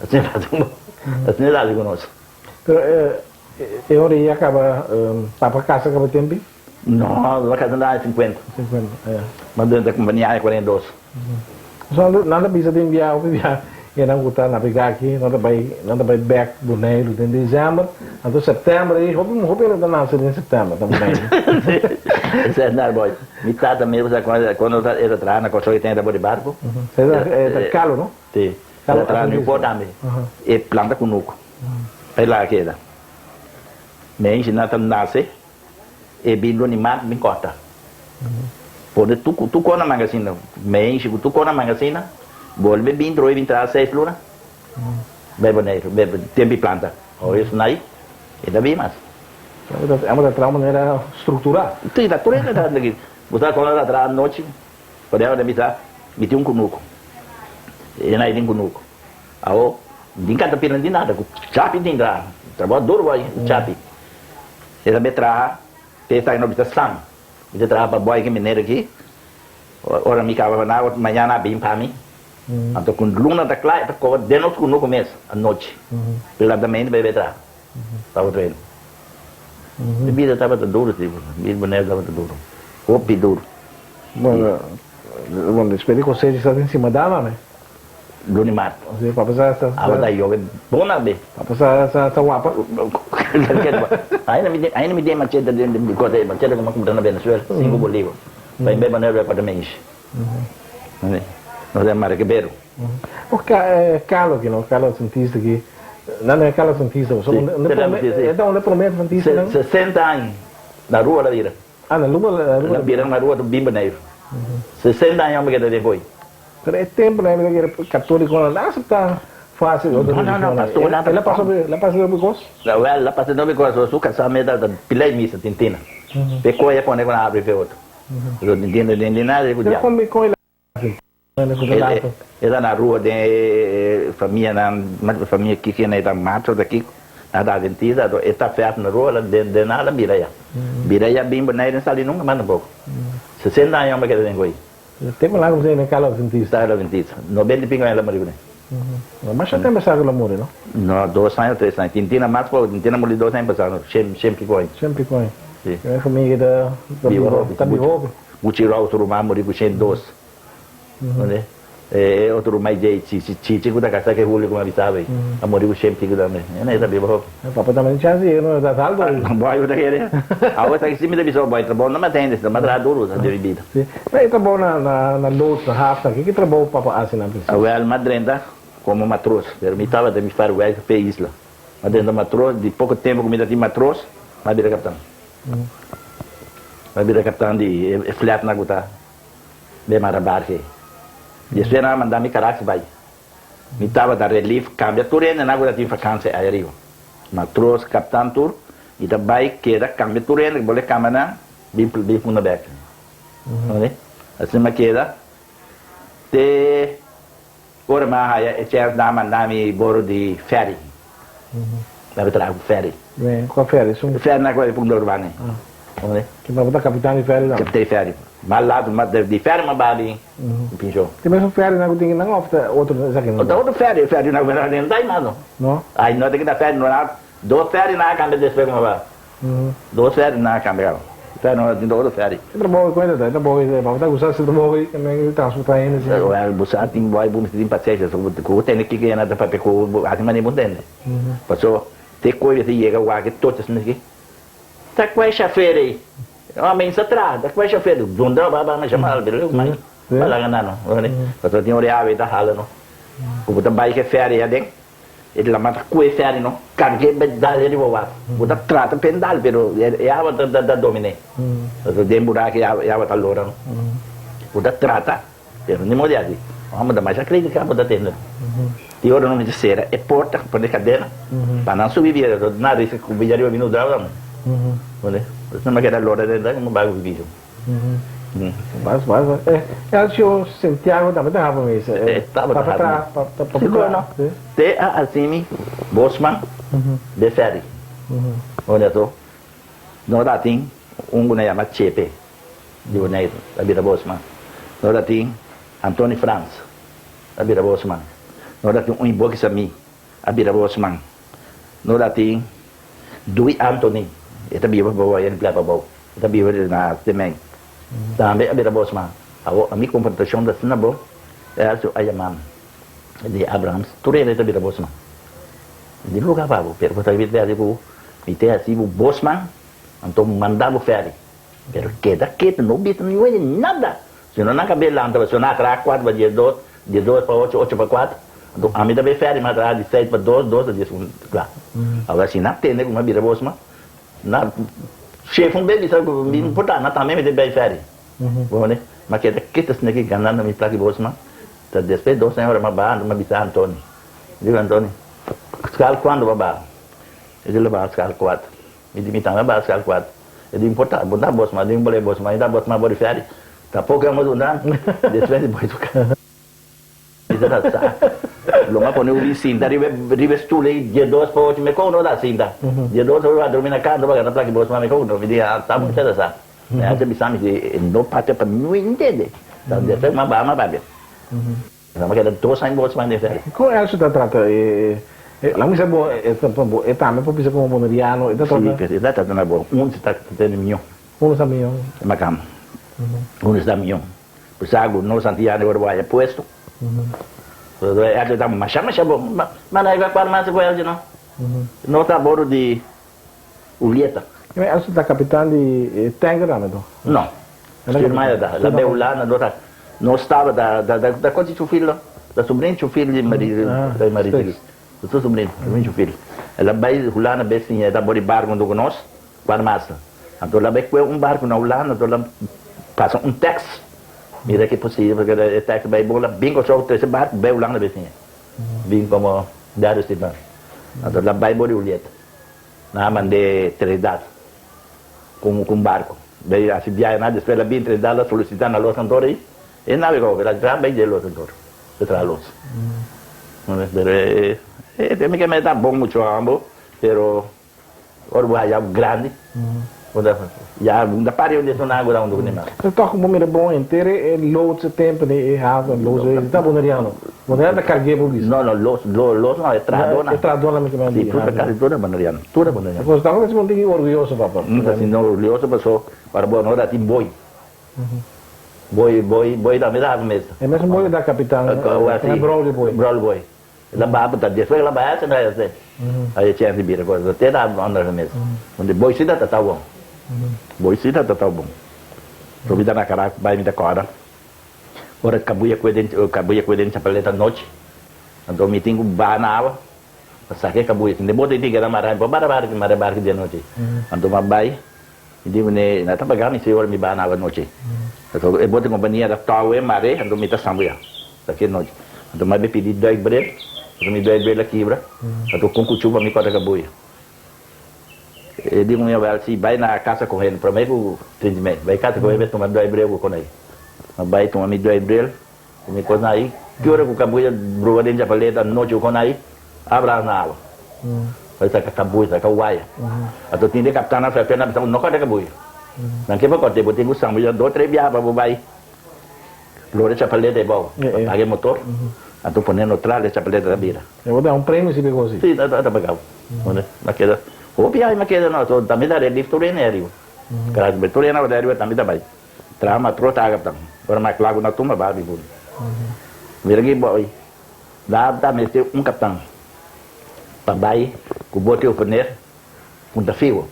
Asina ta hasi bo. Asina ta hasi ku nos. Pero e ora ei a kaba, papa kasa kaba tempi? No, papa kasa na aña sinkuenta. Sinkuenta, ya. Mas durante kompania aña 42. So nan ta bisa den bia hopi bia e nan ku ta nabegá aki nan ta bai nan ta bai bèk Boneiru den desèmber anto sèptèmber ei hopi hopi hende ta nase den sèptèmber na Boneiru. Esei es nar boy. Mi tata mi sa kuando e ta traha na Kòrsou e tene ta bor di barku. E ta kalo no? Si. E ta traha na Newport tambe. E planta kunuku. Pa e laga keda. Menshi nan ta nase. E bin lo ni mat bin kòrta. Pone tur tur kos na mangasina. Meinshi ku tur kos na mangasina. Bolbe bin trobe bin traha seis luna. Bai Boneiru, bai tempu di planta. Ora e snai, e ta bin mas. Amo ta traha manera strukturá. Si, ta tur hende ta hasi. Bo sa kon ta traha anochi, por ehempel ta bisa, mi tin un kunuku. E nai tin kunuku. Awo, mi tin katapila, no tin nada. Ku chapi tin traha. Trabou duru bo ai, ku chapi. E ta be traha te esaki no bisa san. Mi ta traha pa boy ki meneer aki. Ora mi kaba na mañana a bin pa mi. Anto ku luna ta kla e ta koba den nos kunuku mes anochi. Lantamente bai bai traha pa otro hende. E bida tabata duru si. Bida bonaire tabata duru. Hopi duru. Bueno, despues di kosecha sa tin simadana me. Luna mart. Si, papa sa sa. Awa ta yobe bon abe. Papa sa sa sa wapa. Ainda mi ainda mi tin machete den di kos ei, machete ku mi a kumpra na Venezuela, sinku bolivar. Pa mi beba nebe kuater meis. Nos a mara kebero. O Carlo aki no, Carlo Adventista aki, nan no e Carlo Adventista, Si, e ta unda prome Adventista nan? 60 aña na rua la bira. Ah, na rua la bira. La bira na rua ta bin Boneiru. 60 aña hombre keda den koi. Pero e tempo nan era catoliconan no acepta facil otro religionnan. No, no, pastor nan. El a pasa el a pasa hopi cos? Wel, el a pasa hopi cos. Su casa me ta pila e misa, Tintina. Pe coy a pone cu nan abri fe otro. Pasobra Tintina den di nada cu diablo. Pero con el a haci? El ta na rua den e famianan, famia kiko nan e ta macho ta kiko. Nan ta adventista, anto e ta fes na rua, den nada a bira ya. Bira ya bin Bonaire no sali nunca mas tampoco. 60 aña homber keda den coy. Tempu largu mi ta yama e Carlo Adventista. Carlo Adventista. Noventa y pico aña el a muri kuné. No masha tempu esaki el a muri, no? No, dos aña o tres aña. Tintina mas poco, Tintina muri dos aña pasá, no, shen, shen pico aña. Shen pico aña. Si. E famia ki ta Biba hopi. Ta biba hopi. Gucci Rau su ruman muri ku shen dos. Entende? E otro ruman dje Chichi, Chichi ku ta kasá ku e Julio ku mi a bisa awe, a muri ku Shempi ku tambe. E na e ta biba hopi. Papa tambe tin chance di yega na un edat alto. Bo ayuda kere. Awe esaki si mi ta bisa bo, e trabou no mester hende, si no mester traha duru ta den mi bida. Si. Ma e trabou na na loods, na haaf, na ki trabou papa hasi na prinsipio? Awel, mi a drenta komo matros, pero mi tabata mi far wèk p'e isla. Mi a drenta matros, di poko tempu ku mi ta tin matros, mi a bira kaptan. Mi a bira kaptan di e flatnan ku ta den Marabarge. Despues nan a manda mi Caracas bai. Mi tabata relief cambia tur hende nan cu ta tin vakantie aya riba. Matros, captan tur, mi ta bai keda cambia tur hende cu bo le cambia nan bin bin funda bek. Comprende? Asina mi a keda te ora mi a haya e chance nan a manda mi boro di ferry. Mi a traha cu ferry. Cua ferry? E ferry nan cu a funda urbano. Comprende? Ki tabata capitan di ferry dan? Capitan di ferry. Mas laat, di ferry mi a baha bin. Pincho. Te mesun ferry nan ku tin nan of ta otro esaki nan? Ta otro ferry, ferry nan ku nan ta mano. No? Ay no ta kita ferry no na dos ferry nan a cambia despues ku ba. Dos ferry nan a cambia kaba. Ferry nan tin otro ferry. E trabou ei kuenta ta? E trabou ei bo ta gusta hasi trabou ei también transporta hende asina? Well bo sa tin boy bo mester tin pasensia so ku bo tende kiko nan ta papia ku bo hasi manera bo tende. Paso te koe ta yega wak e tochi asina aki. Ta kue shafer ei? Homi sa traha, ta kue shafer? Dundra ba ba masha mal, pero mai ba laga nan no. Pasobra tin ora awe ta hala no. Ku bo ta bai ke ferry aden, e lama ta kue ferry no, karg'é bai dal riba wak. Bo ta trata p'e dal, pero e awa ta ta domin'é. Pasobra den buraku e awa ta lora no. Bo ta trata, pero ni modo di hasi. Homi ta masha kritika bo ta tende. Tin ora no mester sera e porta, pone kadena, pa nan subi bira, nan riska ku bia riba bini udrau tambe. Bo no me keda lora den ta como bago bibido. Bas bas bas. Eh, Elcio Santiago tambe ta haba mesa. Eh, taba ta haba. Pa pa pa Sí, no. Te a asimi bosman de ferry. Unda to no ta tin un ku na yama Chepe di Boneiru ta bira bosman. No ta tin Antoni Frans ta bira bosman. No ta tin un Iboki Sami a bira bosman. No ta tin Dui Anthony, e ta biba pa Boya Playa Pabou, e ta biba na Temei. Tambe a bira bos man. Awor a mi konfrontashon ta asina bo, e Elcio a yama mi, e di, Abrahams, tur hende ta bira bos man. Mi di, Luga pa bo, pero bo ta bira di ku mi te hasi bo bos man, anto manda bo ferry. Pero keda ketu, no bisa niun hende nada. Si no nan ka be lanta, pasobra nan a traha kuater pa diesdos, diesdos pa ocho, ocho pa kuater. Anto ami ta be ferry, mi a traha di seis pa dos, dos pa dies un, kla. Awor si nan tende ku mi a bira bos ma, nan shef un be bisa ku mi no por ta, nan tambe mester bay ferry. Bo mane? Ma keda kita asina ki ganando mi plaka di bos ma, ta despues dos aña ora mi a baha, anto mi a bisa Antoni. Mi diku Antoni, skal kuando bo a baha? E di lo baha skal kuater. Mi di mi tambe a baha skal kuater. E di importa, bo ta bos ma, di un bos ma, mi ta bos ma bo di ferry. Tampoco e amo duna, despues di boy toca. Mi ta sa, lo m'a pone un sinta riba riba e stoel ei diesdos pa ocho, mi con no ta sinta. Diesdos ora a drumi na canto pa gana plaki bos ma mi con no, mi di ah ta bo ta sa. Mi a bisa mi si no papia pa mi ntende. Despues m'a baha m'a papia. Mi a keda dos aña bos ma den ferry. Con Elcio ta trata e la misa bo e e tambe por bisa como boneriano e ta trata. Si, pero e ta trata na bo un si ta tene miyo. Uno sta miyo. E makamba. Uno sta miyo. Por sa nos antiano ora bo haya puesto. Elcio ta masha masha bo. Ma na iba cual mas cu Elcio no. No ta boro di Julieta. E Elcio ta capitan di tanker tambe to? No. Stuur ta. La be Hulanda no ta. No staba ta ta cochi su fil no. Ta sobrin su fil di Marie. Su sobrin, sobrin su fil. El a bay Hulanda be siña ta bori barco hunto cu nos. Cual mas. Anto la bay cue un barco na Hulanda anto la pasa un tax. Mira ki posibel porque e tax bay bola bin Corsou trece barco bay Hulanda bay siña. Bin como derde stipan. Anto la bay bori Julieta. Nan a mand'é Trinidad cu un barco. Bay haci biahe nan despues la bin Trinidad la solicita na los kantoor ey e navegó pero a traha bay dje los kantoor e traha los. Pero e e mi ke mester ta bon mucho ambo pero ora bo haya grandi bo ta ya bo ta pari un esun agu ta hunto ku ne mas. Pero tok bo mira bon henter e loods e tempo di e haven loods e ta boneriano. Boneriano ta karg'é bo bisa. No no loods loods no e trahadónan. E trahadónan mi ta manda di. Si tur ta kasi tur ta boneriano tur ta boneriano. Pasobra tabata si bo tin orguyoso papa. Mi ta sinti orguyoso paso ora bo no ta tin boi. Boy, boy, boy tambe ta haku mesa. E mesun boy ta kapitan, e Braulio Boy. Braulio Boy. El a baha ta despues el a baha esei esei. Ai e chèns di bira kos. Te ta under e mesa. Donde boy si ta ta bon. Boy si ta ta bon. So mi ta na Caracas bai mi ta kòrda. Ora kabuya kue den kabuya kue den chapaleta anochi. Anto mi tin ku baha na awa pa saka e kabuya. Sin e bote tin keda mara mi por bara barki mara barki di anochi. Anto mi a bai mi di kuné na ta paga mi si ora mi baha na awa anochi. Pasobra e bote kompania ta tòu e mare anto mi ta sambuya. Saki anochi. Anto mi a bai pidi duikbril pasobra mi duikbril a kibra. Anto kon ku chupa mi kòrta kabuya. E di ku mi awel si bai na kasa ku hende promé ku trinta i mei bai kasa ku hende bai tuma duikbril ku konai. Mi a bai tuma mi duikbril. Ku mi kos na ai, ki ora ku kabuya bruha den chapaleta anochi ku kon ai, abra na awa. Bai saka kabuya, saka waya. Anto tin di kaptan a fefia na bisa ku no kòrta kabuya. Nan ke pa kòrta, bo tin ku sambuya dos tres biaha pa bo bai lora e chapaleta ebou, pa paga e motor, anto pone neutral e chapaleta ta bira. E bo ta un premio si bo kosi? Si, ta pagau. Ma keda, hopi ai ma keda no, tambe ta relief tur hende ariba. Tur hende ariba tambe ta bai. Traha ma trota a kaptan. Ora ma kla ku na tumba baha bibun. Mira ki boy. Da ta mester un kaptan pa bai ku bote opener punta figo.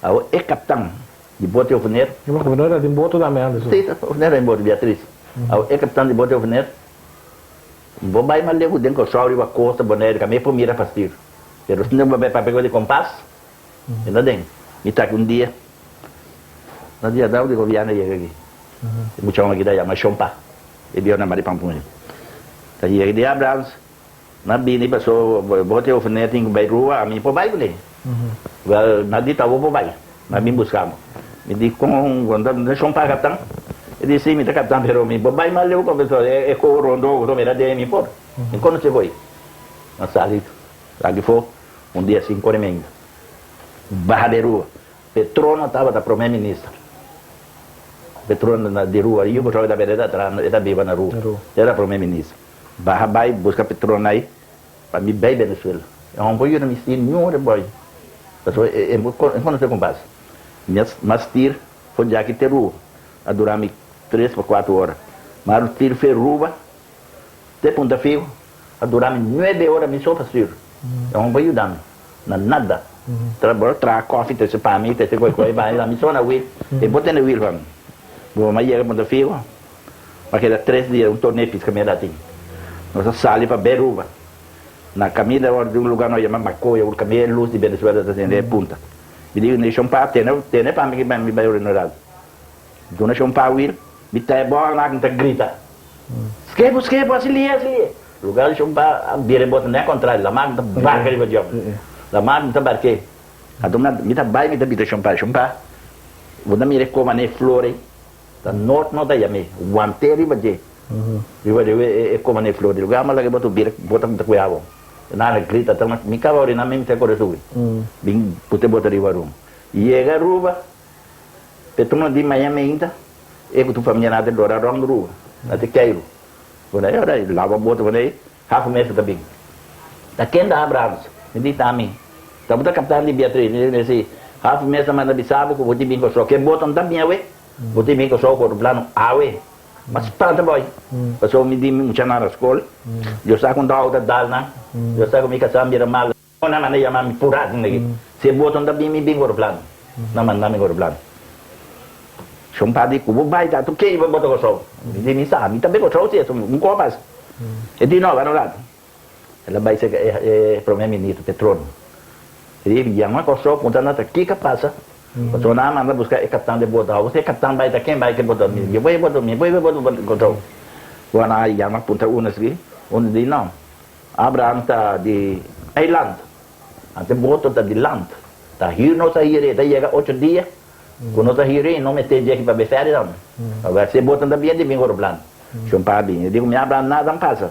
Awo e kaptan di bote opener. E gobernador ta tin boto tambe antes. Si, opener ta tin boto, Beatriz. Awo e kaptan di bote opener bo bai mas leu ku den Kòrsou riba kosta Bonaire kami e por mira pa stuur. Pero si no bo bai papia ku di kompas e no den. Mi ta aki un dia. Na dia dau di gobièrnu yega aki, e muchanan aki ta yama Shompa, e bieu na Maripampunha. Ta yega di Abrams, nan bini paso bo te ofener tin ku bai rua, ami por bai kuné. Wèl, nan di ta bo por bai, nan bin buska bo. Mi di kon ta Shompa kaptan? E di si, mi ta kaptan pero mi por bai mas leu pasobra e koho rondo ku mi ta den mi por. Mi konosé koe. Nan sali aki afó un dia sinku ora i media, baha den rua. Petrono tabata prome minister. Petrono na di rua, yu ku ta bere ta traha, e ta biba na rua. E ta prome minister. Baha bai buska Petrono ai pa mi bai Venezuela. E homber yuda mi stir niun reboy. Pasobra e konosé kon pasa. Mi a stir for djaki te rua. A dura mi tres pa kuater ora. Mi a stir fe Ruba te Punta Fijo. A dura mi nuebe ora mi so pa stir. E homber yuda mi. Na nada. Tra bo traha koffie trese pa mi, trese koi koi pa mi, mi so na wiel. E bo tene wiel pa mi. Bo mama yega punta figo, a keda tres dia un torneo pisca mi a tin. Nos a sali pa Beruba. Na caminda ora di un lugar nos yama Macoya, un caminda e luz di Venezuela ta tene e punta. Mi di nation pa tene tene pa mi ki mi bai ora no Duna shon pa wiel, mi ta e bola na mi ta grita. Skepo skepo asi lie asi lie. Lugar di shon pa a bira e bota ne contrario, la mar ta barca riba djom. La mar ta barke. Anto mi ta bai mi ta bita shon pa, shon pa bo ta mira e coma ne flor ei, ta noord no ta yam'e, wante riba dje, riba dje e coma ne flor. Lugar mas laga e bota bira bota ta cuya bo. Nan a grita ta mi caba orina mi ta core subi. Bin puta e bota riba rum. Yega Aruba. Pe tuma di Miami ainda, e ku tur famia nan ta dora rònt rua, nan ta keiru. Bo na e ora e laba boto bo na e half mes ta bin. Ta ken ta Abrahams? Mi di ta mi. Ta bo ta kaptan di Beatriz? Mi di si. Half mes ta manda bisa bo ku bo tin bin Kòrsou. Ke boto no ta bin awe? Bo tin bin Kòrsou ku aeroplano awe. Ma spanta boy. Pasobra mi di mi muchanan na skol, Dios sa kon ta outa dal nan, Dios sa ku mi kasá mira mal. Nan manda yama mi purá tin aki. Si e boto no ta bin, mi bin ku aeroplano. Nan manda mi ku aeroplano. Shon pa di ku bo bai ta tur ke bo ta Kòrsou. Mi di mi sa, mi ta bin Kòrsou si esun un kos pasa. E di no, bai un ratu. El a bai serka e prome minister Petroni. E di yama Kòrsou puntra nan ta kiko a pasa. Pasobra nan a manda buska e kaptan di boto. Awor si e kaptan bai ta ken bai ku e boto? Mi bai e boto, mi bai e boto Kòrsou. Bo nan a yama puntra uno esaki, uno di no. Abraham ta di eiland, anto e boto ta di land. Ta hür nos a hür e ta yega ocho dia ku nos a hür e i no mester djeki pa be fèri tambe. Awor si e boto no ta bien di bin oro plan. Shon pa bin. E di ku mi Abraham nada a pasa.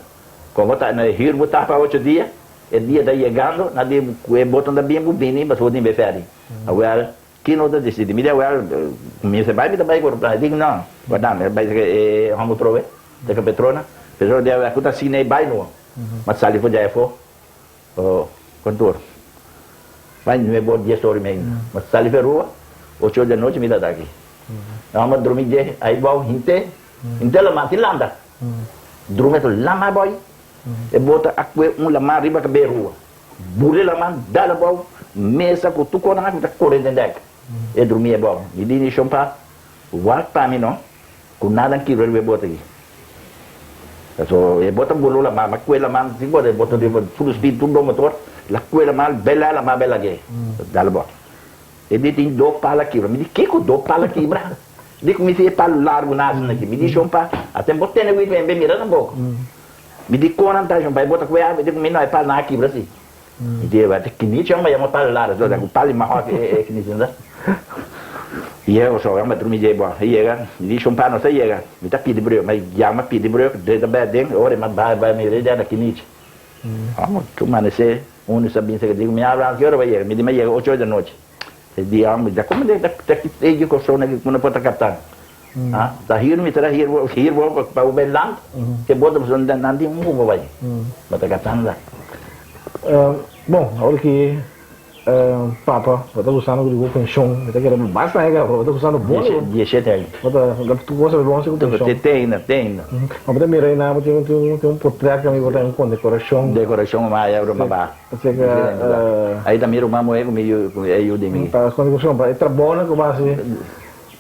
Komo ta na e hür bo ta pa ocho dia, e dia ta yegando, na di ku e boto no ta bien bo bini pasobra bo tin be fèri. Awor ki nos ta disidi? Mi di awor ku mi mester bai mi ta bai ku oro plan. E di ku no, guarda mi bai e hòmber prove. Teka Petrona, Petrona di awe ku ta asina e bai no, ma sali for djai afó kantor. Bai nuebe or dies or i media, ma sali for rua, ocho or di anochi mi ta aki. Hòmber drumi dje ai bou hinte, hinte laman tin landa. Drumi ato lama boy. E bota a kue un laman riba kab'e rua. Bule laman dal abou, mesa ku tur konan ku ta kore den dèk. E drumi abou. Mi di mi shon pa wak pa mi no, ku nada kibra riba e bota aki. Paso e bota bulu laman, ma kue laman sin bota e bota riba full speed tur do motor, la kue laman bela laman bela ke dal abou. E di tin do pala kibra. Mi di kiko do pala kibra? Di ku mi si e palu largu na asina aki. Mi di shon pa aten bo tene wit mi mira tampoco. Mi di konan ta shon pa e bota kue abi. Di ku mi no e palu nan a kibra si. Mi di e kinichi amba yama palu largu so ku palu maho e kinichi nan ta. Yega so amba drumi dje bo. E yega mi di shon pa nos a yega. Mi ta pidi breu. Mi yama pidi breu drenta bek den ora e ma bai bai mi rei na kinichi. Amo tu manese unu sa bin seka di ku mi Abraham ki ora bo a yega? Mi di mi a yega ocho ora di anochi. E di homber, Ja como ta ki eji cosona ki cu no por ta captan? Ha? Ta hier mi ta hier bo, hier bo pa bo bay land, te bota pasobra nan tin un cu bo bay. Bo ta captan ta. Bon, awor ki papa, bo ta gustando di bo pension, mi ta kere basta aña bo ta gustando bon di bo. Diesshete aña. Bo ta, tur cosa bo bon si cu pension. Te ainda, te ainda. Ma bo ta mira einan bo tin un tin un potret cu mi bo ta un condecoracion. Decoracion cu maya broma ba. Osea Ahí ta mi ruman muhé ku mi yu ku e yu di mi. Pa kontribushon pa e trabounan ku bo hasi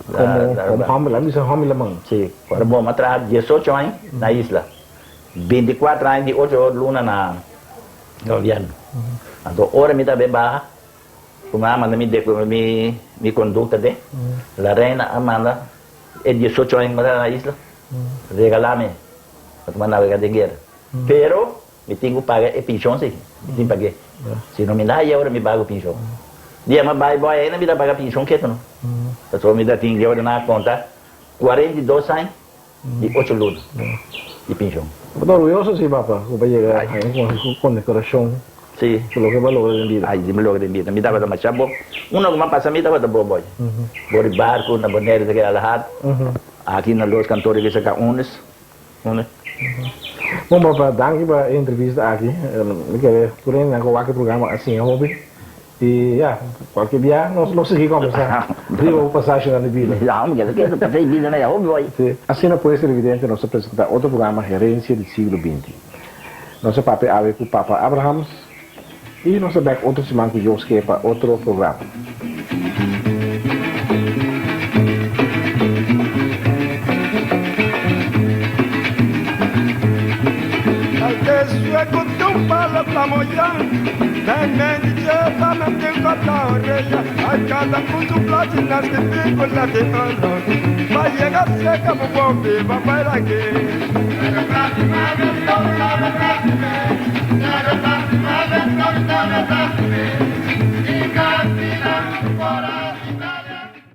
komo komo hòmber laga bisa hòmber laman. Si, ora bo a traha diesocho aña na isla, bintikuater aña di ocho luna na gobièrnu. Anto ora mi ta bin baha ku mi a manda mi mi mi kondukta den, la reina a manda e diesocho aña ku mi a traha na isla regalá mi pa tuma nabegá den guera. Pero Mi tin ku paga e pinshon si, mi tin pag'é. Si no mi na haye ora mi paga ku pinshon. Dia mi a bai boi ainda mi ta paga pinshon ketu no. Pasobra mi ta tin deuda na konta 42 aña di ocho luna di pinshon. Bo ta orguyoso si papa ku bo yega haña un kondekorashon ku loke bo a logra den bida? Ay, si mi logra den bida. Mi tabata masha bo. Uno ku mi a pasa mi tabata bo boi. Bo di barku na Bonaire ta keda lahat. Aki na Los Cantores ke saka unes. Bon papa, danki pa e entrevista aki. Mi kere tur hendenan ku wak e programa a siña hopi. I ya, kualke bia nos lo sigui kombersá riba bo pasashinan di bida. Ya, mi kere kere pasá e bida na ya hopi hoy. Sí. Asina pues televidente nos ta presentá otro programa Herencia di Siglo Binti. Nos a papia awe ku Papa Abrahams i nos ta bèk otro siman ku Dios ke pa otro programa.